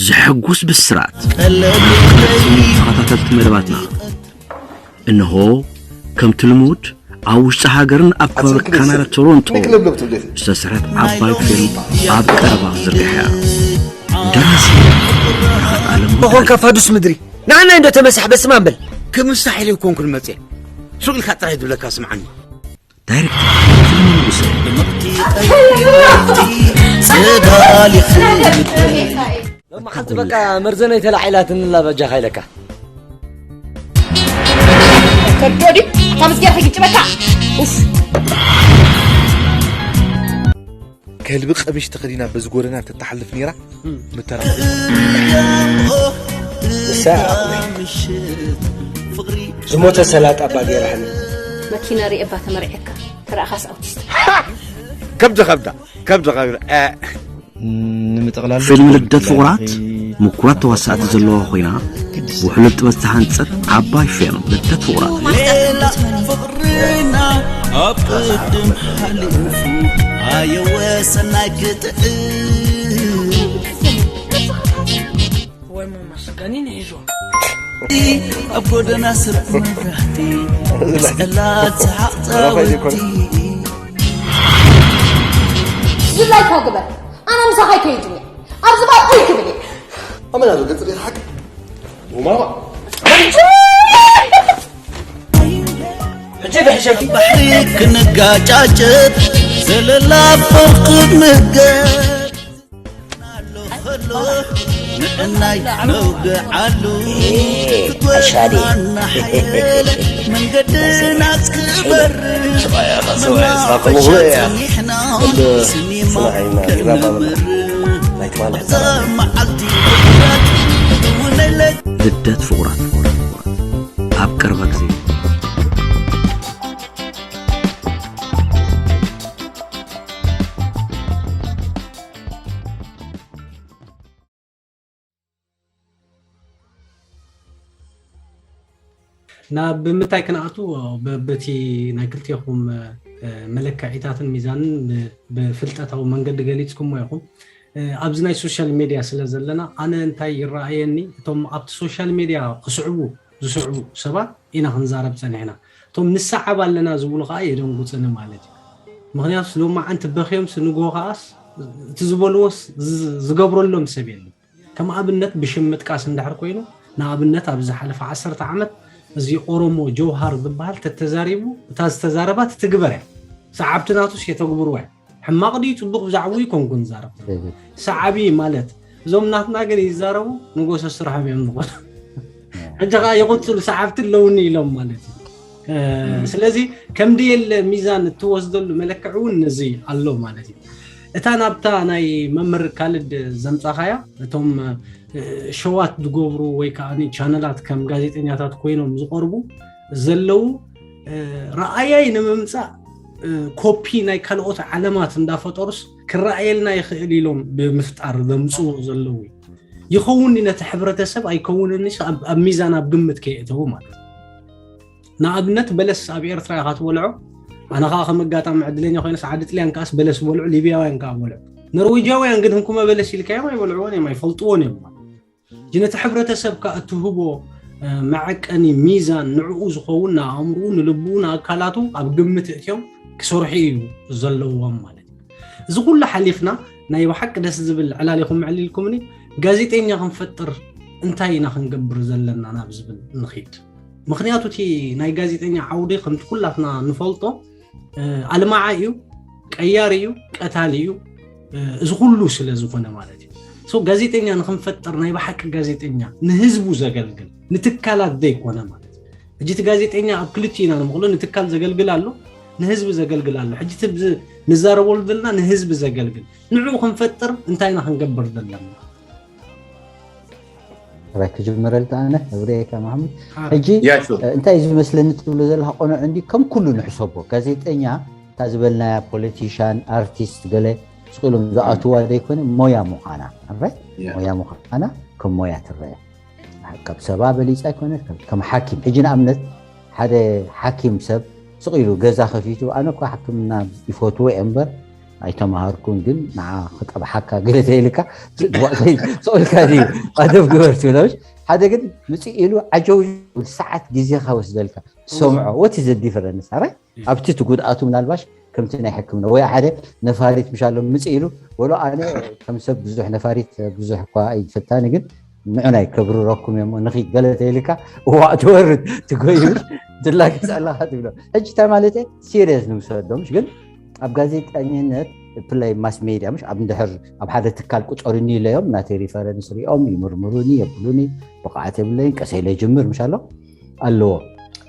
ዘሐጉስ ብስራት ተኸታተልቲ መደባትና። እንሆ፣ ከምቲ ልሙድ፣ ኣብ ውሽጢ ሃገርን ኣብ ከባቢ ካናዳ ቶሮንቶ ዝተሰርሐት ዓባይ ፊልም ኣብ ቀረባ ዝርግሐ። ደራሲ በረኸት ኣለሙ። ኮንካ ፋዱስ ምድሪ ንዓና እንዶ ተመሳሕ በስማ እምበል። ክምሳሕ ኢለ ኮንኩን መጽየ። ሱቕ ኢልካ ጥራይ ዝብለካ ስምዓኒ። ዳይሬክተር ፊልም ንጉሰ። ሎማዓንቲ በቃ መርዘነይ ተላዒላትንላ በጃኻ ኢለካ። ከብዶ ድዩ? ካብ ምስጌር ተግጭበካ። ኡፍ። ከልቢ ቀሚሽ ተኸዲና በዚ ጎደና ተተሓልፍ ነይራ። ምተራ ንሳ ዝሞተ ሰላጣ እባ ገይራህኒ። መኪና ርእየ እባ ተመርዒካ ተረኣኻስ ኣውቲስት። ከብዲ ከብዳ ከብዲ ከብዳ። ንምጥቕላል ፊልም ልደት ፍቑራት ምኩራት ተዋሳእቲ ዘለዋ ኮይና፣ ብውሕሉል ጥበብ ዝተሃንጸት ዓባይ ፊልም ልደት ፍቑራት። ሌላ ፍቕርና ኣብ ቅድም ሓሊፉ ኣየወሰናይ ክትዕብ ወይ ማማ ስጋኒ ንሒዞም ኣብ ጎደና ስርቂ መብራህቲ መስቀላት ሰሓቕ ጻውቲ። ዝላይካ ግበር። ኣነ ምሳኻ ይከይድኒ ኣብዚ ባብ ኡይ ክብል እየ። ኣመና ዶ ገጽ ጌር ሓቂ ወማዋ። ሕጂ ብሕሸኪ ባሕሪ ክንጋጫጨት ዘለላ ፈርቂ ምገብ ንዕናይ ነውግዓሉ ኣሻዲ ክትወናና ሓየለ መንገድና ክበር ስቓያ ካሰዋ ስቓ ከምኡ እያ። ጽኒሕና ወዲ ስኒማ ጽናሕ ኢና፣ ይራባ ከነምር ናይ ትማሊ ሕጻናት። መዓልቲ ልደት ፍቑራት ኣብ ቀረባ ግዜ። ናብ ምንታይ ክንኣቱ? በ-፣ በቲ ናይ ክልቴኹም፣ እ፣ መለክዒታትን ሚዛንን ብ-፣ ብፍልጠታዊ መንገዲ ገሊጽኩሞ ኢኹም። እ፣ ኣብዚ ናይ ሶሻል ሜድያ ስለ ዘለና፣ ኣነ እንታይ ይረኣየኒ፣ እቶም ኣብቲ ሶሻል ሜድያ ክስዕቡ ዝስዕቡ ሰባት ኢና ክንዛረብ ጸኒሕና። እቶም ንሰዓብ ኣለና ዝብሉ ከኣ የደንጉጽኒ ማለት እዩ። ምኽንያቱ ሎማዓንቲ በኽዮምስ ንግሆ ከኣስ እቲ ዝበልዎስ ዝ-፣ ዝገብረሎም ሰብ የለን። ከም ኣብነት ብሽም ምጥቃስ እንድሕር ኮይኑ፣ ንኣብነት ኣብ ዝሓለፈ ዓሰርተ ዓመት እዚ ኦሮሞ ጀውሃር ዝበሃል ተተዛሪቡ፣ እታ ዝተዛረባ ትትግበር እያ። ሰዓብቲ ናቱስ የተግብርዋ እዮም። ሕማቕ ድዩ ጽቡቕ ብዛዕባኡ ይኮንኩን ዝዛረብ። እህ። ሰዓቢ ማለት እዞም ናትና ግን ይዛረቡ፣ ንጎሰ ስራሖም እዮም ዝኾኑ። ሕጂ ኸኣ ይቕጽሉ፣ ሰዓብቲ ኣለውኒ ኢሎም ማለት እዩ። እ፣ እህ። ስለዚ ከም ድየለ ሚዛን እትወስደሉ መለክዒ እውን ነዚ ኣሎ ማለት እዩ። እታ ናብታ ናይ መምህር ካልድ ዘምጻኻያ፣ እቶም፣ እ፣ ሸዋት ዝገብሩ ወይ ከኣ ቻነላት ከም ጋዜጠኛታት ኮይኖም ዝቐርቡ ዘለዉ፣ እ፣ ረኣያይ ንምምጻእ፣ እ፣ ኮፒ ናይ ካልኦት ዓለማት እንዳፈጠሩስ ክረኣየልና ይኽእል ኢሎም ብምፍጣር ዘምጽኡ ዘለዉ እዩ። ይኸውን ነቲ ሕብረተሰብ ኣይከውንንስ ኣብ፣ ኣብ ሚዛን ኣብ ግምት ከየእተዉ ማለት እዩ። ንኣብነት በለስ ኣብ ኤርትራ ኢኻ ትበልዖ፣ ኣነ ኸኣ ከም ኣጋጣሚ ዕድለኛ ኮይነስ ዓዲ ጥልያን ከኣስ በለስ በልዑ፣ ሊብያውያን ከኣ በልዑ። ኖርዌጃውያን ግን ህንኩመ በለስ ኢልካዮም ኣይበልዕዎን እዮም፣ ኣይፈልጥዎን እዮም። ሕጂ ነቲ ሕብረተሰብ ከኣ እትህቦ፣ እ፣ መዐቀኒ ሚዛን ንዕኡ ዝኸውን ንኣእምርኡ፣ ንልብኡ፣ ንኣካላቱ ኣብ ግምት እትዮም ክሰርሑ እዩ ዘለዎም ማለት እዩ። እዚ ኩሉ ሓሊፍና ናይ ብሓቂ ደስ ዝብል ዕላል ኢኹም ኣዕሊልኩምኒ። ጋዜጠኛ ክንፈጥር እንታይ ኢና ክንገብር ዘለና ናብ ዝብል ንኺድ። ምኽንያቱ እቲ ናይ ጋዜጠኛ ዓውዲ ከምቲ ኩላትና ንፈልጦ፣ እ፣ ኣልማዓይ እዩ፣ ቀያሪ እዩ፣ ቀታሊ እዩ፣ እ፣ እዚ ኩሉ ስለ ዝኾነ ማለት እዩ። ሶ ጋዜጠኛ ንኽንፈጥር ናይ ብሓቂ ጋዜጠኛ ንህዝቡ ዘገልግል ንትካላት ዘይኮነ ማለት እዩ። ሕጂ እቲ ጋዜጠኛ ኣብ ክልቲኡ ኢና ንምቕሎ፣ ንትካል ዘገልግል ኣሎ፣ ንህዝቢ ዘገልግል ኣሎ። ሕጂ እቲ ብዝ-፣ ንዛረበሉ ዘለና ንህዝቢ ዘገልግል። ንዕኡ ክንፈጥር እንታይ ኢና ክንገብር ዘለና? ራይ ክጅምረልካ ኣነ፣ እብረየካ መሓመድ። ሓ-፣ ሕጂ፣ ያ፣ ሹር። እ፣ እንታይ እዩ ዝመስለኒ ትብሎ ዘለኻ ቆንዑ እንዲ ከም ኩሉ ንሕሰቦ። ጋዜጠኛ እታ ዝበልናያ ፖለቲሻን፣ ኣርቲስት ገለ ስቕ ኢሎም ዝኣትዋ ዘይኮነ ሞያ ምዃና። ኣራይ? ያ። ሞያ ምዃና ከም ሞያ ትረአ። ካብ ሰባ በሊጻ ኣይኮነ፣ ከም፣ ከም ሓኪም። ሕጂ ንኣብነት ሓደ ሓኪም ሰብ ስቕ ኢሉ ገዛ ከፊቱ፣ ኣነ እኮ ሕክምና ይፈትዎ እየ እምበር፣ ኣይተማሃርኩን፣ ግን ንዓ ክጠብሓካ ገለ ተይልካ፣ ስቕ ኢልካ ድዩ ኣደብ ግበር ትብሎ። ሓደ ግን ምጽእ ኢሉ ዓጀው፣ ሰዓት ግዜኻ ወስደልካ። ሰምዖ፣ what is the difference? ኣራይ ኣብቲ ትጉድኣቱ ምናልባሽ ከምቲ ናይ ሕክምና ወይ ሓደ ነፋሪት ምሻሎ ምጽእ ኢሉ፣ ወሎ ኣነ ከም ሰብ ብዙሕ ነፋሪት ብዙሕ እኳ ኣይፈታን፣ ግን ንዑናይ ከብርረኩም እሞ ንኺድ ገለ ተይልካ፣ እዋእ ትወርድ ትጎይሽ ትላገጽ ኣለኻ ትብሎ። ሕጂ እንታይ ማለት እየ? ሲሪየስ ንውሰዶ፣ ምሽ ግን ኣብ ጋዜጠኝነት ብፍላይ ማስ ሜድያ፣ ምሽ ኣብ እንድሕር ኣብ ሓደ ትካል ቁጸሩኒ ኢለዮም፣ ናተይ ሪፈረንስ ሪኦም ይምርምሩኒ፣ የብሉኒ፣ ብቕዓት የብለይን፣ ቀሰ ኢለ ይጅምር ምሽ ኣሎ ኣለዎ።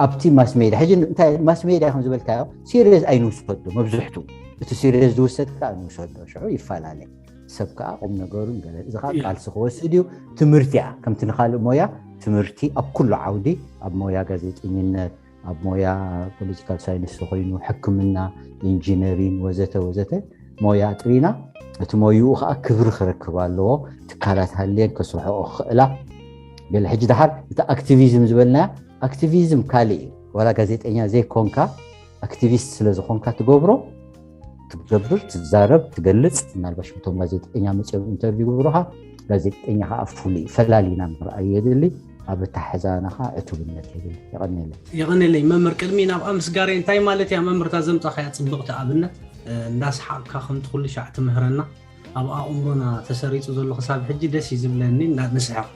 ኣብቲ ማስ ሜድያ፣ ሕጂ እንታይ ማስ ሜድያ ከም ዝበልካዮ ሲሪየስ ኣይንውሰዶ፣ መብዝሕቱ እቲ ሲሪየስ ዝውሰድ ከዓ ንውሰዶ፣ ሽዑ ይፈላለ። ሰብ ከዓ ቁም ነገሩን ገለ፣ እዚ ከዓ ቃልሲ ክወስድ እዩ። ትምህርቲ እያ፣ ከምቲ ንኻልእ ሞያ ትምህርቲ ኣብ ኩሉ ዓውዲ፣ ኣብ ሞያ ጋዜጠኝነት፣ ኣብ ሞያ ፖለቲካል ሳይንስ ኮይኑ፣ ሕክምና፣ ኢንጂነሪን ወዘተ ወዘተ ሞያ ጥሪና፣ እቲ ሞይኡ ከዓ ክብሪ ክረክብ ኣለዎ። ትካላት ሃልየን ከስርሖ ክኽእላ። ገለ ሕጂ ደሓር እቲ ኣክቲቪዝም ዝበልና፣ ኣክቲቪዝም ካልእ እዩ። ዋላ ጋዜጠኛ ዘይኮንካ፣ ኣክቲቪስት ስለ ዝኾንካ ትገብሮ፣ ትገብር፣ ትዛረብ፣ ትገልጽ። ምናልባሽ እቶም ጋዜጠኛ መጽኦም ኢንተርቪው ይገብሩኻ፣ ጋዜጠኛ ከዓ ፍሉይ ፈላሊና ምርኣይ የድሊ። ኣብ ኣተሓሕዛና ከዓ ዕቱብነት የድሊ። የቐንየለይ። የቐንየለይ መምህር። ቅድሚ ናብ ኣምስጋሪ እንታይ ማለት እያ መምህር እታ ዘምጻኻያ ጽብቕቲ ኣብነት? እ፣ እንዳሰሓቕካ ከምቲ ኩሉ ሻዕ ትምህረና፣ ኣብ ኣእምሮና ተሰሪጹ ዘሎ ክሳብ ሕጂ ደስ እዩ ዝብለኒ፣ እንዳ-፣ ንስሕቕ።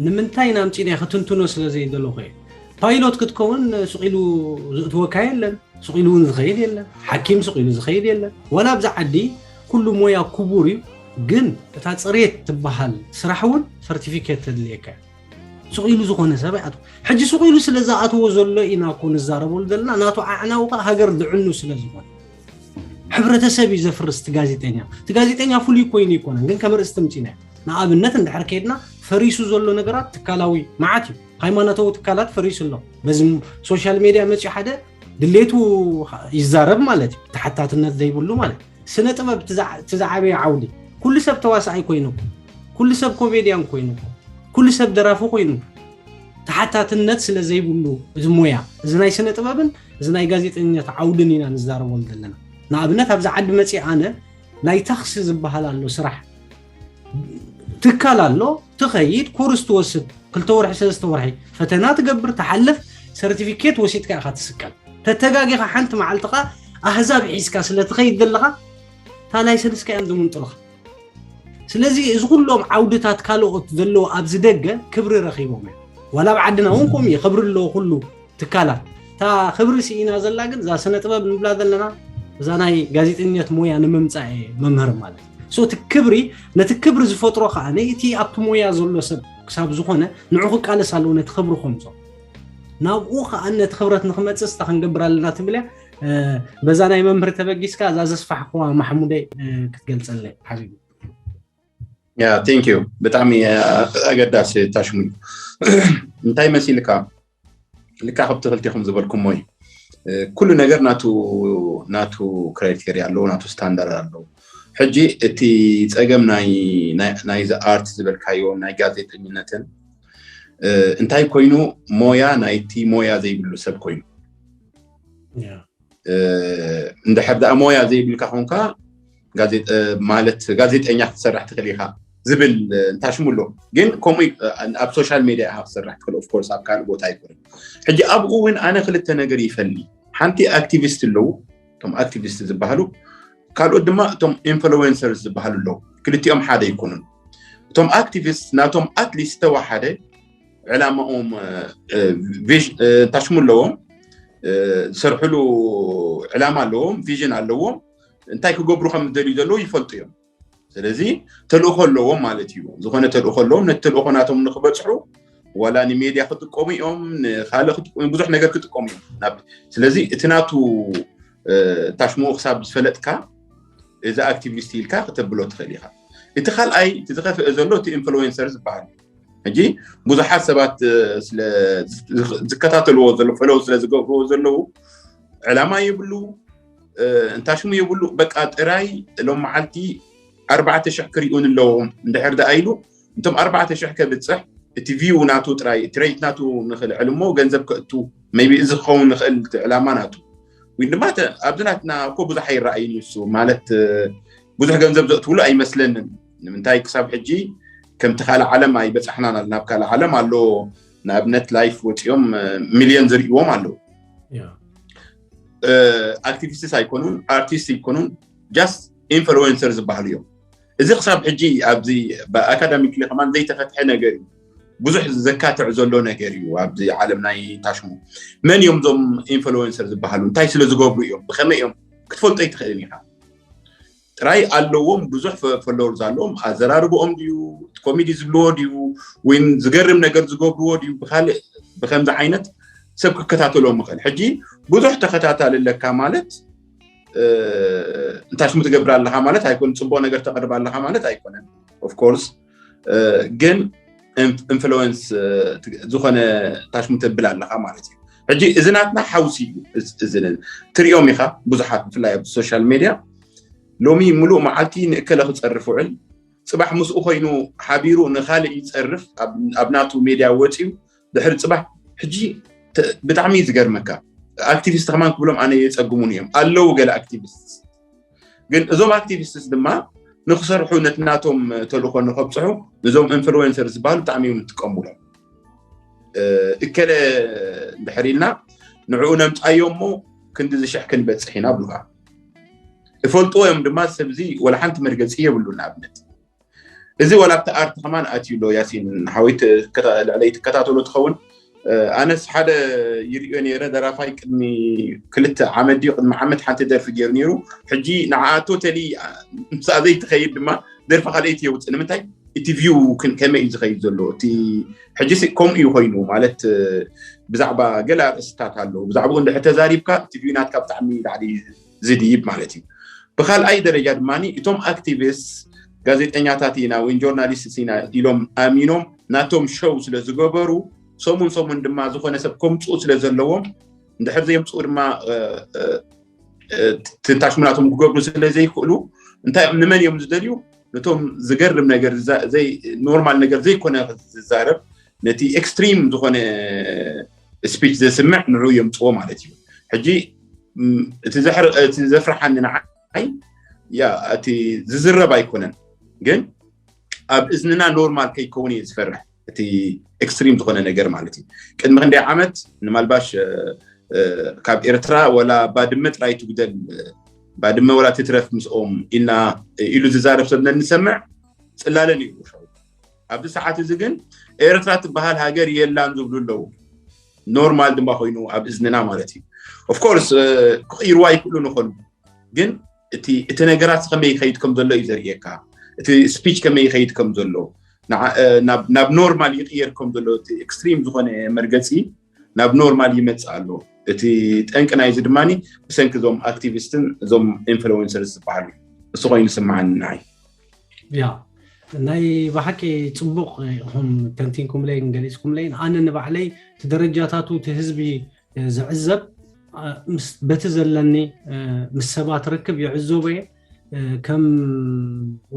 ንምንታይ ኢና ኣምጺእናዮ ክትንትኖ ስለ ዘይደለኹ እየ። ፓይሎት ክትከውን ስቕ ኢሉ ዝእትወካ የለን፣ ስቕ ኢሉ እውን ዝኸይድ የለን፣ ሓኪም ስቕ ኢሉ ዝኸይድ የለን። ዋላ ኣብዚ ዓዲ ኩሉ ሞያ ክቡር እዩ፣ ግን እታ ጽሬት ትበሃል ስራሕ እውን ሰርቲፊኬት ተድልየካ እያ። ስቕ ኢሉ ዝኾነ ሰብ ኣይኣትዎ። ሕጂ ስቕ ኢሉ ስለ ዝኣትዎ ዘሎ ኢና እኮ ንዛረበሉ ዘለና፣ ናቱ ኣዕናዊ ከዓ ሃገር ዝዕኑ ስለ ዝኾነ። ሕብረተሰብ እዩ ዘፍርስ እቲ ጋዜጠኛ። እቲ ጋዜጠኛ ፍሉይ ኮይኑ ኣይኮነን፣ ግን ከም ርእስቲ ምጺና። ንኣብነት እንድሕር ከይድና ፈሪሱ ዘሎ ነገራት ትካላዊ መዓት እዩ። ሃይማኖታዊ ትካላት ፈሪሱ ኣሎ። በዚ ሶሻል ሜድያ መጺኡ ሓደ ድሌቱ ይዛረብ ማለት እዩ። ተሓታትነት ዘይብሉ ማለት እዩ። ስነ ጥበብ እቲ ዝዓ-፣ እቲ ዝዓበየ ዓውዲ። ኩሉ ሰብ ተዋሳኣይ ኮይኑ፣ ኩሉ ሰብ ኮሜድያን ኮይኑ፣ ኩሉ ሰብ ደራፊ ኮይኑ፣ ተሓታትነት ስለ ዘይብሉ እዚ ሞያ፣ እዚ ናይ ስነ ጥበብን እዚ ናይ ጋዜጠኝነት ዓውድን ኢና ንዛረበሉ ዘለና። ንኣብነት ኣብዚ ዓዲ መጺእ ኣነ ናይ ታክሲ ዝበሃል ኣሎ ስራሕ። ትካል ኣሎ፣ ትኸይድ፣ ኮርስ ትወስድ፣ ክልተ ወርሒ፣ ሰለስተ ወርሒ ፈተና ትገብር፣ ትሓልፍ፣ ሰርቲፊኬት ወሲድካ ኢኻ ትስቀል። ተተጋጊኻ ሓንቲ መዓልቲ ኸኣ ኣህዛብ ሒዝካ ስለ ትኸይድ ዘለኻ፣ እታ ላይሰንስካ እዮም ዝምንጥሉኻ። ስለዚ እዚ ኩሎም ዓውድታት ካልኦት ዘለዉ ኣብዚ ደገ ክብሪ ረኺቦም እዮም። ዋላ ኣብ ዓድና እውን ከምኡ እዩ፣ ክብሪ ኣለዎ ኩሉ ትካላት። እታ ክብሪ ስኢና ዘላ ግን እዛ ስነ ጥበብ ንብላ ዘለና፣ እዛ ናይ ጋዜጠኝነት ሞያ ንምምጻእ እየ መምህር ማለት እዩ። So እቲ ክብሪ፣ ነቲ ክብሪ ዝፈጥሮ ከኣ እቲ ኣብቲ ሞያ ዘሎ ሰብ ክሳብ ዝኾነ ንዑ ክቃለስ ኣለዎ ነቲ ክብሪ ከምዞ። ናብኡ ከኣ ነቲ ክብረት ንክመጽእ ስታ ክንገብር ኣለና ትብል እያ። እ፣ በዛ ናይ መምህር ተበጊስካ እዛ ዘስፋሕክዋ ማሕሙደይ፣ እ፣ ክትገልጸለይ ሓቢቢ። ያ፣ thank you። ብጣዕሚ፣ እ፣ ኣገዳሲ ታሽሙ እዩ። እንታይ መሲልካ? ልካ ከብቲ ክልቲኹም ዝበልኩሞ እዩ። እ፣ ኩሉ ነገር ናቱ፣ ናቱ ክራይቴርያ ኣለዎ፣ ናቱ ስታንዳርድ ኣለዎ። ሕጂ እቲ ጸገም ናይ፣ ናይ፣ ናይዚ ኣርት ዝበልካዮ ናይ ጋዜጠኝነትን፣ እ፣ እንታይ ኮይኑ ሞያ ናይቲ ሞያ ዘይብሉ ሰብ ኮይኑ። ያ። እ፣ እንድሕር ደኣ ሞያ ዘይብልካ ኮንካ ጋዜጠ-፣ ማለት ጋዜጠኛ ክትሰርሕ ትኽእል ኢኻ ዝብል፣ እ፣ እንታሽሙ ኣሎ። ግን ከምኡ ይ-፣ እ፣ ኣብ ሶሻል ሜድያ ኢኻ ክትሰርሕ ትኽእል፣ ኦፍ ኮርስ ኣብ ካልእ ቦታ ኣይኮነን። ሕጂ ኣብኡ እውን ኣነ ክልተ ነገር ይፈሊ። ሓንቲ ኣክቲቪስት ኣለዉ፣ እቶም ኣክቲቪስት ዝበሃሉ፣ ካልኦት ድማ እቶም ኢንፍሉዌንሰርስ ዝበሃሉ ኣለዉ። ክልቲኦም ሓደ ኣይኮኑን። እቶም ኣክቲቪስት ናቶም ኣትሊስት ዝተዋሓደ ዕላማኦም፣ እ፣ እ፣ ቪዥ-፣ እ፣ እንታሽሙ ኣለዎም፣ እ፣ ዝሰርሕሉ ዕላማ ኣለዎም፣ ቪዥን ኣለዎም። እንታይ ክገብሩ ከም ዝደልዩ ዘለዉ ይፈልጡ እዮም። ስለዚ ተልእኾ ኣለዎም ማለት እዩ። ዝኾነ ተልእኾ ኣለዎም፣ ነቲ ተልእኾ ናቶም ንክበጽሑ ዋላ ንሜድያ ክጥቀሙ እዮም፣ ንኻልእ ክጥቀሙ፣ ብዙሕ ነገር ክጥቀሙ እዮም። ናብ-፣ ስለዚ እቲ ናቱ፣ እ፣ ታሽምኡ ክሳብ ዝፈለጥካ እዚ ኣክቲቪስት ኢልካ ክተብሎ ትኽእል ኢኻ። እቲ ካልኣይ፣ እቲ ዝኸፍአ ዘሎ እቲ ኢንፍሉዌንሰር ዝበሃል። ሕጂ ብዙሓት ሰባት፣ እ፣ ስለ ዝ-፣ ዝከታተልዎ ዘለዉ፣ ፈለው ስለ ዝገብርዎ ዘለዉ፣ ዕላማ የብሉ፣ እ፣ እንታሽሙ የብሉ። በቃ ጥራይ ሎም መዓልቲ ኣርባዕተ ሽሕ ክሪኡን ኣለዎም። እንድሕር ደኣ ኢሉ፣ እንቶም ኣርባዕተ ሽሕ ከብጽሕ፣ እቲ ቪው ናቱ ጥራይ፣ እቲ ሬት ናቱ ንኽልዕል እሞ ገንዘብ ከእቱ፣ ሜይቢ እዚ ክኸውን ንኽእል እቲ ዕላማ ናቱ። ወይ ድማ ኣብዚ ናትና እኮ ብዙሕ ኣይረኣይን እዩ እሱ ማለት ብዙሕ ገንዘብ ዘእትውሉ ኣይመስለንን። ንምንታይ ክሳብ ሕጂ ከምቲ ካልእ ዓለም ኣይበፃሕናን፣ ናብ ካልእ ዓለም ኣሎ። ንኣብነት ላይፍ ወፂኦም ሚልዮን ዝርእዎም ኣለዉ። ኣክቲቪስትስ ኣይኮኑን፣ ኣርቲስት ኣይኮኑን፣ just ኢንፍሉዌንሰር ዝበሃሉ እዮም። እዚ ክሳብ ሕጂ ኣብዚ ብኣካዳሚክሊ ከማን ዘይተፈትሐ ነገር እዩ። ብዙሕ ዘካትዕ ዘሎ ነገር እዩ ኣብዚ ዓለም ናይ ታሽሙ። መን እዮም እዞም ኢንፍሉዌንሰር ዝበሃሉ? እንታይ ስለ ዝገብሩ እዮም? ብኸመይ እዮም? ክትፈልጦ ኣይትኽእልን ኢኻ። ጥራይ ኣለዎም፣ ብዙሕ ፎሎወርስ ኣለዎም። ኣዘራርብኦም ድዩ፣ ኮሜዲ ዝብልዎ ድዩ፣ ወይም ዝገርም ነገር ዝገብርዎ ድዩ፣ ብካልእ ብከምዚ ዓይነት ሰብ ክከታተሎም ይኽእል። ሕጂ ብዙሕ ተኸታታሊ ኣለካ ማለት እንታይ ሽሙ ትገብር ኣለኻ ማለት ኣይኮን፣ ፅቡቅ ነገር ተቅርብ ኣለኻ ማለት ኣይኮነን። ኦፍኮርስ ግን ኢንፍሉወንስ ዝኾነ ታሽሙ ተብል ኣለኻ ማለት እዩ። ሕጂ እዚ ናትና ሓውሲ እዩ። እዚ ትሪኦም ኢኻ ብዙሓት ብፍላይ ኣብ ሶሻል ሜድያ ሎሚ ሙሉእ መዓልቲ ንእከለ ክፀርፍ ውዕል፣ ፅባሕ ምስኡ ኮይኑ ሓቢሩ ንኻልእ ይፀርፍ፣ ኣብ ናቱ ሜድያ ወፂኡ ድሕሪ ፅባሕ። ሕጂ ብጣዕሚ እዩ ዝገርመካ፣ ኣክቲቪስት ከማን ክብሎም ኣነ የፀግሙን እዮም ኣለዉ ገለ ኣክቲቪስት። ግን እዞም ኣክቲቪስትስ ድማ ንክሰርሑ ነቲ ናቶም ተልእኮ ንከብፅሑ እዞም ኢንፍሉዌንሰር ዝበሃሉ ብጣዕሚ እዮም ዝጥቀሙሎም። እከለ እንድሕር ኢልና ንዕኡ ነምፃዮ እሞ ክንዲ ዝሽሕ ክንበፅሕ ኢና ብሉካ። እፈልጥዎ እዮም ድማ ሰብዚ ወላ ሓንቲ መርገፂ የብሉ። ንኣብነት እዚ ወላ ኣብቲ ኣርት ከማን ኣትዩ ኣሎ። ያሲን ሓወይ ልዕለይ ትከታተሎ ትኸውን። ኣነስ ሓደ ይርእዮ ነይረ ደራፋይ ቅድሚ ክልተ ዓመት ድዩ ቅድሚ ዓመት ሓንቲ ደርፊ ገይሩ ነይሩ። ሕጂ ንዓ ቶተሊ ምስኣ ዘይትኸይድ ድማ ደርፊ ካልኣይቲ የውፅእ። ንምንታይ እቲ ቪው ከመይ እዩ ዝኸይድ ዘሎ? እቲ ሕጂ ከምኡ እዩ ኮይኑ ማለት ብዛዕባ ገለ ኣርእስታት ኣለዉ። ብዛዕባኡ እንድሕር ተዛሪብካ እቲ ቪው ናትካ ብጣዕሚ ላዕሊ ዝድይብ ማለት እዩ። ብካልኣይ ደረጃ ድማ እቶም ኣክቲቪስት ጋዜጠኛታት ኢና ወይ ጆርናሊስት ኢና ኢሎም ኣሚኖም ናቶም ሸው ስለ ዝገበሩ ሰሙን ሰሙን ድማ ዝኾነ ሰብ ከምፅኡ ስለ ዘለዎም እንድሕር ዘየምፅኡ ድማ ትንታሽሙ ናቶም ክገብሩ ስለ ዘይክእሉ እንታይ እዮም ንመን እዮም ዝደልዩ? ነቶም ዝገርም ነገር ኖርማል ነገር ዘይኮነ ዝዛረብ ነቲ ኤክስትሪም ዝኾነ ስፒች ዘስምዕ ንዑ የምፅዎ ማለት እዩ። ሕጂ እቲ ዘፍርሓኒ ንዓይ ያ እቲ ዝዝረብ ኣይኮነን፣ ግን ኣብ እዝንና ኖርማል ከይከውን እየ ዝፈርሕ። እቲ ኤክስትሪም ዝኾነ ነገር ማለት እዩ። ቅድሚ ክንደይ ዓመት ንማልባሽ ካብ ኤርትራ ወላ ባድመ ጥራይ ትጉደል፣ ባድመ ወላ ትትረፍ ምስኦም ኢልና ኢሉ ዝዛረብ ሰብ ነንሰምዕ ጽላለ ነይሩ። ኣብዚ ሰዓት እዚ ግን ኤርትራ ትበሃል ሃገር የላን ዝብሉ ኣለዉ። ኖርማል ድማ ኮይኑ ኣብ እዝንና ማለት እዩ። ኦፍኮርስ ክቕይርዋ ይክእሉ ንኾኑ፣ ግን እቲ ነገራት ከመይ ይኸይድ ከም ዘሎ እዩ ዘርእየካ። እቲ ስፒች ከመይ ይኸይድ ከም ዘሎ ናብ ኖርማል ይቕየር ከም ዘሎ እቲ ኤክስትሪም ዝኾነ መርገፂ ናብ ኖርማል ይመፅእ ኣሎ። እቲ ጠንቂ ናይዚ ድማ ብሰንኪ እዞም ኣክቲቪስትን እዞም ኢንፍሉዌንሰርስ ዝበሃሉ እሱ ኮይኑ ስምዓኒ ንዓይ። ያ ናይ ብሓቂ ፅቡቕ ኢኹም ተንቲንኩምለይን ገሊፅኩምለይን። ኣነ ንባዕለይ እቲ ደረጃታቱ እቲ ህዝቢ ዝዕዘብ በቲ ዘለኒ ምስ ሰባት ርክብ ይዕዘቦ እየ። ከም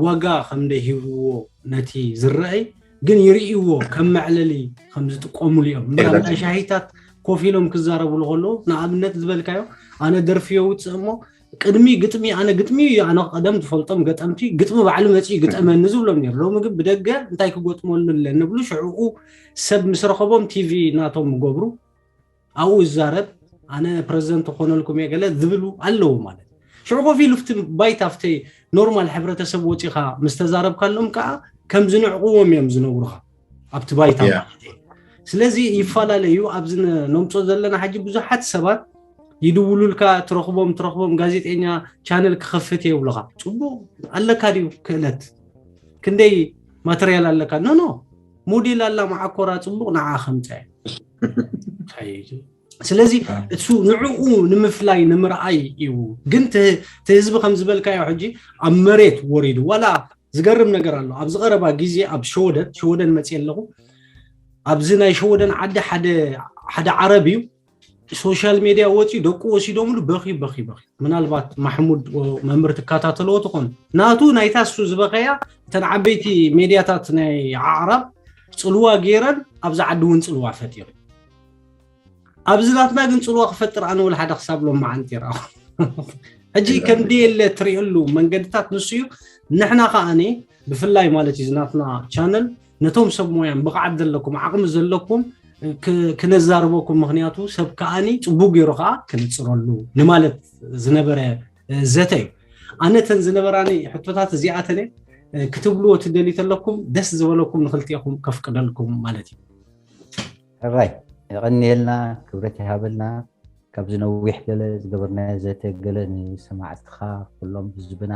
ዋጋ ከም ደይ ሂብዎ ነቲ ዝረአይ ግን ይርእይዎ ከም መዕለሊ ከም ዝጥቀሙሉ እዮም። እንዳ ሻሂታት ኮፍ ኢሎም ክዛረቡሉ ከለዉ ንኣብነት ዝበልካዮ ኣነ ደርፊ የውፅእ እሞ ቅድሚ ግጥሚ ኣነ ግጥሚ ኣነ ቀደም ዝፈልጦም ገጠምቲ ግጥሚ ባዕሉ መፅኡ ግጠመኒ ዝብሎም ነይሩ። ሎሚ ግን ብደገ እንታይ ክገጥመሉ ኣለኒ ብሉ ሽዕኡ ሰብ ምስ ረኸቦም ቲቪ ናቶም ገብሩ ኣብኡ ይዛረብ ኣነ ፕረዚደንት ክኾነልኩም እየ ገለ ዝብሉ ኣለዉ ማለት ሽዑ ኮፍ ኢሉ ፍቲ ባይታ ፍቲ ኖርማል ሕብረተሰብ ወፂኻ ምስ ተዛረብካሎም ከዓ ከም ዝንዕቕዎም እዮም ዝነግሩኻ ኣብቲ ባይታ ማለት እዩ። ስለዚ ይፈላለዩ ኣብዚ ነምፅኦ ዘለና ሕጂ ብዙሓት ሰባት ይድውሉልካ ትረኽቦም ትረኽቦም ጋዜጠኛ ቻነል ክኸፍት እየ ይብሉኻ ፅቡቕ ኣለካ ድዩ ክእለት ክንደይ ማተርያል ኣለካ ኖ ኖ ሞዴል ኣላ መዓኮራ ፅቡቕ ንዓ ከምፀ ስለዚ እሱ ንዕኡ ንምፍላይ ንምርኣይ እዩ ግን እቲ ህዝቢ ከም ዝበልካዮ ሕጂ ኣብ መሬት ወሪዱ ዋላ ዝገርም ነገር ኣሎ ኣብዚ ቀረባ ግዜ ኣብ ሸወደን ሸወደን መፅየ ኣለኹ ኣብዚ ናይ ሸወደን ዓዲ ሓደ ዓረብ እዩ ሶሻል ሜድያ ወፂኡ ደቁ ወሲዶምሉ በኺ በኺ በኺ ምናልባት ማሕሙድ መምህር ትከታተልዎ ትኾኑ ናቱ ናይታ እሱ ዝበኸያ እተን ዓበይቲ ሜድያታት ናይ ዓዕራብ ፅልዋ ገይረን ኣብዚ ዓዲ እውን ፅልዋ ፈጢሩ ኣብዚ ናትና ግን ፅልዋ ክፈጥር ኣነ ወላ ሓደ ክሳብ ሎም መዓልቲ ይረኣኹ። ሕጂ ከም ድየለ ትሪእሉ መንገድታት ንሱ እዩ። ንሕና ከዓኒ ብፍላይ ማለት እዩ ናትና ቻነል ነቶም ሰብ ሞያን ብቕዓት ዘለኩም ዓቕሚ ዘለኩም ክነዛርበኩም፣ ምክንያቱ ሰብ ከዓኒ ፅቡቅ ገይሩ ከዓ ክነፅረሉ ንማለት ዝነበረ ዘተ እዩ። ኣነ ተን ዝነበራኒ ሕቶታት እዚኣተን ክትብልዎ ትደልዩ ተለኩም ደስ ዝበለኩም ንክልቲኹም ከፍቅደልኩም ማለት እዩ። ሕራይ የቐንየልና፣ ክብረት ይሃበልና። ካብዚ ነዊሕ ገለ ዝገበርናዮ ዘተ ገለ ንሰማዕትኻ ኩሎም ህዝብና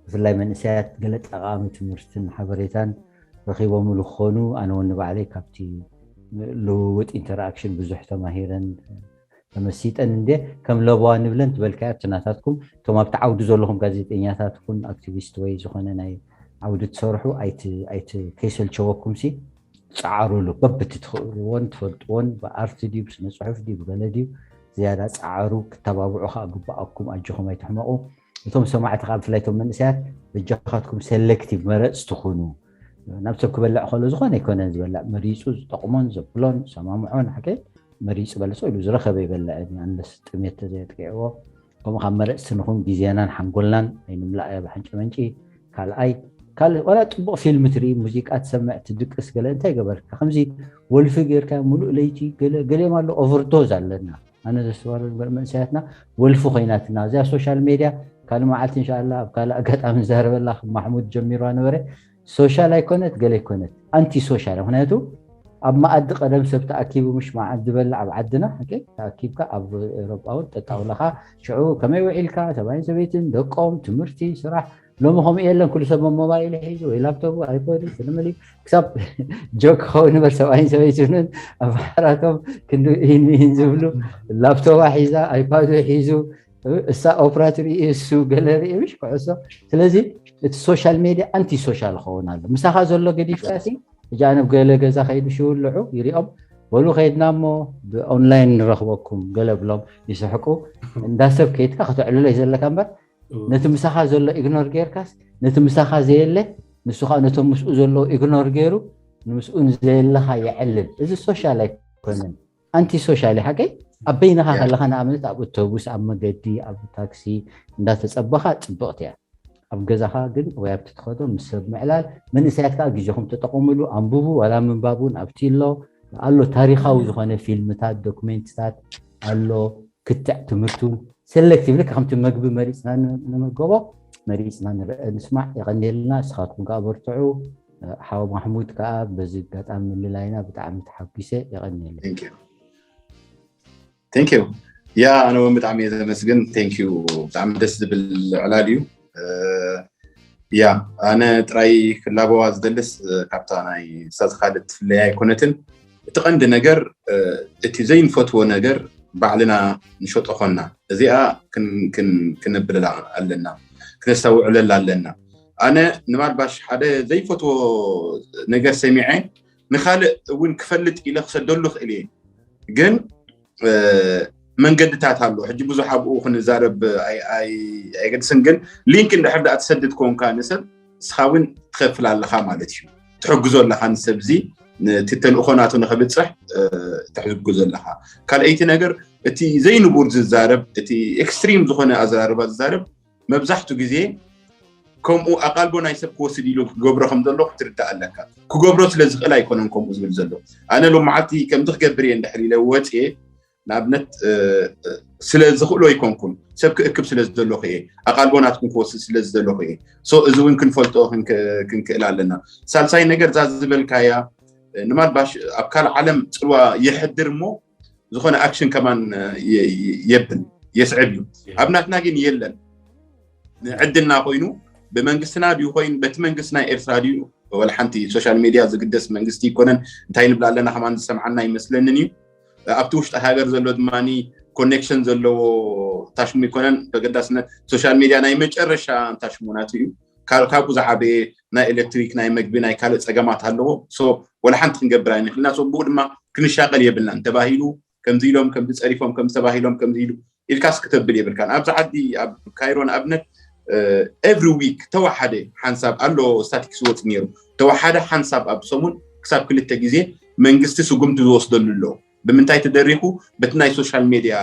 ብፍላይ መንእሰያት ገለ ጠቓሚ ትምህርትን ሓበሬታን ረኺቦምሉ ክኾኑ ኣነ እውን ንባዕለይ ካብቲ ልውውጥ ኢንተራክሽን ብዙሕ ተማሂረን ተመሲጠን እንደ ከም ለበዋ ንብለን ትበልካዮ ኣብቲ ናታትኩም እቶም ኣብቲ ዓውዲ ዘለኹም ጋዜጠኛታት ኹን ኣክቲቪስት ወይ ዝኾነ ናይ ዓውዲ ትሰርሑ ኣይት ኣይት ከይሰልቸወኩም ሲ ፃዕሩሉ በብቲ ትኽእልዎን ትፈልጥዎን ብኣርት ድዩ ብስነ ፅሑፍ ድዩ ብገለ ድዩ ዝያዳ ፃዕሩ ክተባብዑ ከዓ ግባኣኩም ኣጆኹም ኣይትሕመቑ እቶም ሰማዕቲ ከዓ ብፍላይ እቶም መንእሰያት በጃኻትኩም ሴሌክቲቭ መረፅቲ ኩኑ ናብ ሰብ ክበልዕ ከሎ ዝኾነ ኣይኮነን ዝበልዕ መሪፁ ዝጠቕሞን ዘብሎን ሰማምዖን ሓቀ መሪፁ በልፆ ኢሉ ዝረኸበ ይበልዕ ኣንለስ ጥሜት ተዘየጥቂዕዎ ከምኡ ካብ መረፅቲ ንኹን ግዜናን ሓንጎልናን ኣይንምላእ እያ ብሓንጨ መንጪ ካልኣይ ካልእ ዋላ ፅቡቅ ፊልም ትርኢ ሙዚቃ ትሰምዕ ትድቅስ ገለ እንታይ ገበርካ ከምዚ ወልፊ ጌርካ ሙሉእ ለይቲ ገለ ገሌም ኣሎ ኦቨርዶዝ ኣለና ኣነ ዘስተባረር ገር መንእሰያትና ወልፊ ኮይናትና እዚኣ ሶሻል ሜድያ ካልእ መዓልቲ እንሻላ ኣብ ካልእ ኣጋጣሚ ንዛረበላ ማሕሙድ ጀሚሯ ነበረ ሶሻል ኣይኮነት ገለ ኣይኮነት ኣንቲ ሶሻል ምክንያቱ ኣብ መኣዲ ቀደም ሰብ ተኣኪቡ ምሽ መዓት ዝበልዕ ኣብ ዓድና ተኣኪብካ ኣብ ኤሮጳ እውን ጠጣውላኻ ሽዑ ከመይ ውዒልካ ሰብኣይን ሰበይትን ደቆም ትምህርቲ ስራሕ ሎሚ ከምኡ የለን ኩሉ ሰብ ሞባይል ሒዙ ወይ ላፕቶፕ ኣይፖድ ፍልምሊ ክሳብ ጆክ ክኸውን በር ሰብኣይን ሰበይትን ኣባሕራቶም ክንዲ ኢን ሚን ዝብሉ ላፕቶፓ ሒዛ ኣይፓዱ ሒዙ እሳ ኦፕራ ትርኢ እሱ ገለ ርኢ ምሽ ኩዕሶ ስለዚ እቲ ሶሻል ሜድያ ኣንቲ ሶሻል ክኸውን ኣሎ ምሳኻ ዘሎ ገዲፍካ ሲ እጃ ኣነ ገለ ገዛ ከይዱ ሽውልዑ ይሪኦም በሉ ከይድና እሞ ብኦንላይን ንረኽበኩም ገለ ብሎም ይስሕቁ እንዳ ሰብ ከይድካ ከተዕልሎ እዩ ዘለካ እምበር ነቲ ምሳኻ ዘሎ ኢግኖር ጌርካስ ነቲ ምሳኻ ዘየለ ንሱ ከዓ ነቶም ምስኡ ዘለዎ ኢግኖር ገይሩ ንምስኡ ንዘየለኻ የዕልል እዚ ሶሻል ኣይኮነን ኣንቲ ሶሻል ሓቀይ ኣብ በይንኻ ከለኻ ንኣብነት ኣብ ኣውቶቡስ ኣብ መገዲ ኣብ ታክሲ እንዳተፀበኻ ፅብቕቲ እያ ኣብ ገዛኻ ግን ወይ ኣብቲ ትኸዶ ምስ ሰብ ምዕላል መንእሰያት ከዓ ግዜኹም ተጠቐምሉ ኣንብቡ ዋላ ምንባብ እውን ኣብቲ ኣሎ ኣሎ ታሪካዊ ዝኾነ ፊልምታት ዶክሜንትታት ኣሎ ክትዕ ትምህርቱ ሴሌክቲቭ ልክ ከምቲ መግቢ መሪፅና ንመገቦ መሪፅና ንስማዕ የቐንየልና እስኻትኩም ከዓ በርትዑ ሓው ማሕሙድ ከዓ በዚ ኣጋጣሚ ምልላይና ብጣዕሚ ተሓጒሰ የቐንየልና ቴንክ ዩ ያ ኣነ እውን ብጣዕሚ እየ ዘመስግን ቴንክ ዩ ብጣዕሚ ደስ ዝብል ዕላል እዩ ያ ኣነ ጥራይ ክላበዋ ዝደልስ ካብታ ናይ ስታዝ ካልድ ትፍለያ ኣይኮነትን እቲ ቀንዲ ነገር እቲ ዘይንፈትዎ ነገር ባዕልና ንሸጦ ኮና እዚኣ ክንብልላ ኣለና ክነስተውዕለላ ኣለና ኣነ ንማልባሽ ሓደ ዘይፈትዎ ነገር ሰሚዐ ንካልእ እውን ክፈልጥ ኢለ ክሰደሉ ክእል እየ ግን መንገድታት ኣሎ ሕጂ ብዙሕ ኣብኡ ክንዛረብ ኣይገድስን ግን ሊንክ እንድሕር ዳኣ ትሰድድ ኮንካ ንሰብ ንስኻ እውን ትኸፍል ኣለኻ ማለት እዩ ትሕግዞ ኣለኻ ንሰብ እዚ እቲ ተልእኾ ናቱ ንኽብፅሕ ትሕግዞ ኣለኻ ካልኣይቲ ነገር እቲ ዘይንቡር ዝዛረብ እቲ ኤክስትሪም ዝኾነ ኣዘራርባ ዝዛረብ መብዛሕቱ ግዜ ከምኡ ኣቓልቦ ናይ ሰብ ክወስድ ኢሉ ክገብሮ ከም ዘሎ ክትርዳእ ኣለካ ክገብሮ ስለ ዝኽእል ኣይኮነን ከምኡ ዝብል ዘሎ ኣነ ሎም መዓልቲ ከምዚ ክገብር እየ እንድሕር ኢለ ወፅየ ንኣብነት ስለ ዝኽእሎ ኣይኮንኩን ሰብ ክእክብ ስለ ዝደለኹ እየ ኣቓልቦ ናትኩም ክወስድ ስለ ዝደለኹ እየ ሶ እዚ እውን ክንፈልጦ ክንክእል ኣለና ሳልሳይ ነገር እዛ ዝበልካያ ንማልባሽ ኣብ ካልእ ዓለም ፅልዋ የሕድር እሞ ዝኾነ ኣክሽን ከማን የብል የስዕብ እዩ ኣብ ናትና ግን የለን ዕድልና ኮይኑ ብመንግስትና ድዩ ኮይኑ በቲ መንግስቲ ናይ ኤርትራ ድዩ ወላ ሓንቲ ሶሻል ሜድያ ዝግደስ መንግስቲ ይኮነን እንታይ ንብል ኣለና ከማን ዝሰምዓና ይመስለንን እዩ ኣብቲ ውሽጢ ሃገር ዘሎ ድማ ኮኔክሽን ዘለዎ ታሽሙ ይኮነን በገዳስነት ሶሻል ሜድያ ናይ መጨረሻ ታሽሙ ናቱ እዩ ካብኡ ዝዓበየ ናይ ኤሌክትሪክ ናይ መግቢ ናይ ካልእ ፀገማት ኣለዎ ወላ ሓንቲ ክንገብር ኣይንክልና ብኡ ድማ ክንሻቀል የብልናን ተባሂሉ ከምዚ ኢሎም ከምዚ ፀሪፎም ከምዚ ተባሂሎም ከምዚ ኢሉ ኢልካስ ክተብል የብልካን ኣብዚ ዓዲ ኣብ ካይሮ ንኣብነት every week ተወሓደ ሓንሳብ ኣሎ ስታቲክስ ወፅ ነይሩ ተወሓደ ሓንሳብ ኣብ ሰሙን ክሳብ ክልተ ግዜ መንግስቲ ስጉምቲ ዝወስደሉ ኣሎ ብምንታይ ተደሪኩ? በቲ ናይ ሶሻል ሜድያ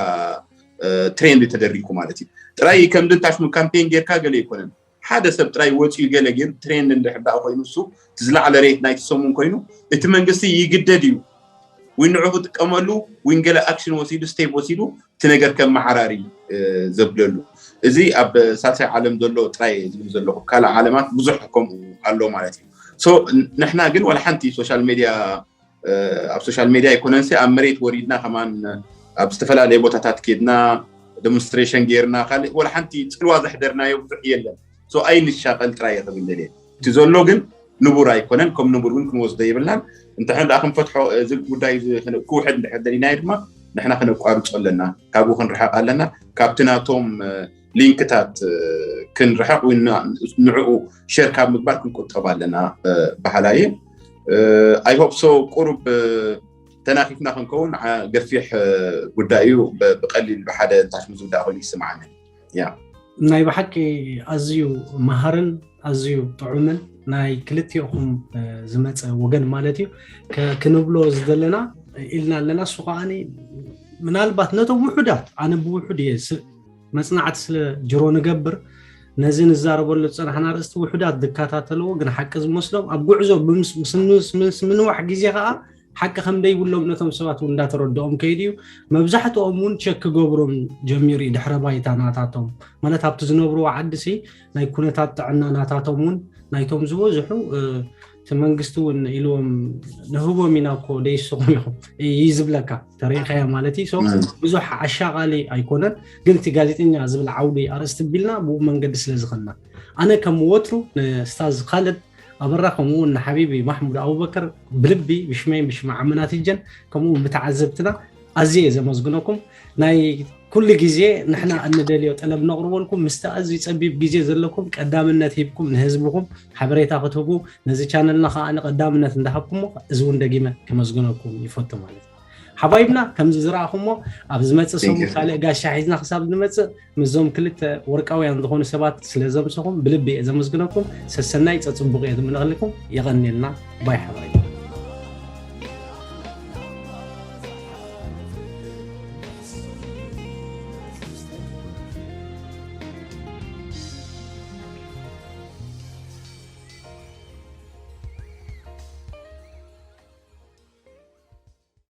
ትሬንድ ተደሪኩ ማለት እዩ። ጥራይ ከምዚ እንታሽሙ ካምፔን ጌርካ ገለ ኣይኮነን። ሓደ ሰብ ጥራይ ወፂኡ ገለ ገይሩ ትሬንድ እንድሕር ደኣ ኮይኑ እሱ እቲ ዝለዓለ ሬት ናይቲ ሰሙን ኮይኑ እቲ መንግስቲ ይግደድ እዩ ወይ ንዑ ክጥቀመሉ ወይ ገለ ኣክሽን ወሲዱ ስቴፕ ወሲዱ እቲ ነገር ከመሓራሪ ዘብለሉ። እዚ ኣብ ሳልሳይ ዓለም ዘሎ ጥራይ ዝብል ዘለኹ ካልእ ዓለማት ብዙሕ ከምኡ ኣሎ ማለት እዩ። ንሕና ግን ዋላ ሓንቲ ሶሻል ሜድያ ኣብ ሶሻል ሜድያ ኣይኮነን ኣብ መሬት ወሪድና ከማን ኣብ ዝተፈላለየ ቦታታት ኬድና ዴሞንስትሬሽን ጌርና ካልእ ወላ ሓንቲ ፅልዋ ዘሕደርናዮ ብዙሕ የለን። ኣይንሻቀል ጥራይ ክብል ደልየ። እቲ ዘሎ ግን ንቡር ኣይኮነን። ከም ንቡር እውን ክንወስዶ የብልናን። እንተ ደኣ ክንፈትሖ እዚ ጉዳይ ክውሕድ እንድሕር ደሊናዮ ድማ ንሕና ክነቋርጾ ኣለና፣ ካብኡ ክንርሕቕ ኣለና። ካብቲ ናቶም ሊንክታት ክንርሕቕ ወይ ንዕኡ ሸር ካብ ምግባር ክንቁጠብ ኣለና በሃላይ። I hope so። ቁሩብ ተናኺፍና ክንከውን ገፊሕ ጉዳይ እዩ። ብቀሊል ብሓደ እንታሽሙ ዝውዳእ ኮይኑ ይስምዓኒ። ያ ናይ ብሓቂ ኣዝዩ መሃርን ኣዝዩ ጥዑምን ናይ ክልቲኦኹም ዝመፀ ወገን ማለት እዩ። ክንብሎ ዝደለና ኢልና ኣለና። እሱ ከዓኒ ምናልባት ነቶም ውሑዳት፣ ኣነ ብውሑድ እየ መፅናዕቲ ስለ ጅሮ ንገብር፣ ነዚ ንዛረበሉ ዝፀናሕና ኣርእስቲ ውሑዳት ዝከታተልዎ ግን ሓቂ ዝመስሎም ኣብ ጉዕዞ ምስ ምንዋሕ ግዜ ከዓ ሓቂ ከም ዘይብሎም ነቶም ሰባት እውን እንዳተረድኦም ከይዱ እዩ። መብዛሕትኦም እውን ቸክ ክገብሮም ጀሚሩ እዩ ድሕረ ባይታ ናታቶም፣ ማለት ኣብቲ ዝነብርዎ ዓዲ ሲ ናይ ኩነታት ጥዕና ናታቶም እውን ናይቶም ዝበዝሑ እቲ መንግስቲ እውን ኢልዎም ንህቦም ኢና እኮ ደይስኹም ኢኹም እዩ ዝብለካ፣ ተሪኢኻዮ ማለት እዩ። ብዙሕ ኣሻቓሊ ኣይኮነን። ግን እቲ ጋዜጠኛ ዝብል ዓውዲ ኣርእስቲ ቢልና ብኡ መንገዲ ስለ ዝኸና፣ ኣነ ከም ወትሩ ንስታዝ ካልድ ኣበራ ከምኡ እውን ንሓቢቢ ማሕሙድ ኣቡበከር ብልቢ ብሽመይን ብሽመ ዓመናትጀን ከምኡ እውን ብተዓዘብትና ኣዝየ እየ ዘመስግነኩም። ናይ ኩሉ ግዜ ንሕና እንደልዮ ጠለብ ነቕርበልኩም ምስቲ ኣዝዩ ጸቢብ ግዜ ዘለኩም ቀዳምነት ሂብኩም ንህዝብኹም ሓበሬታ ክትህቡ ነዚ ቻነልና ከዓ ንቀዳምነት እንዳሃብኩሞ እዚ እውን ደጊመ ከመስግነኩም ይፈቱ ማለት እዩ። ሓባይብና ከምዚ ዝረኣኹሞ ኣብ ዝመፅእ ሰሙን ካልእ ጋሻ ሒዝና ክሳብ ንመፅእ ምስዞም ክልተ ወርቃውያን ዝኾኑ ሰባት ስለ ዘምሰኹም ብልቢ እየ ዘመስግነኩም። ሰሰናይ ፀፅቡቕ እየ ዝምነቕልኩም። የቐንየልና ባይ ሓባይብ።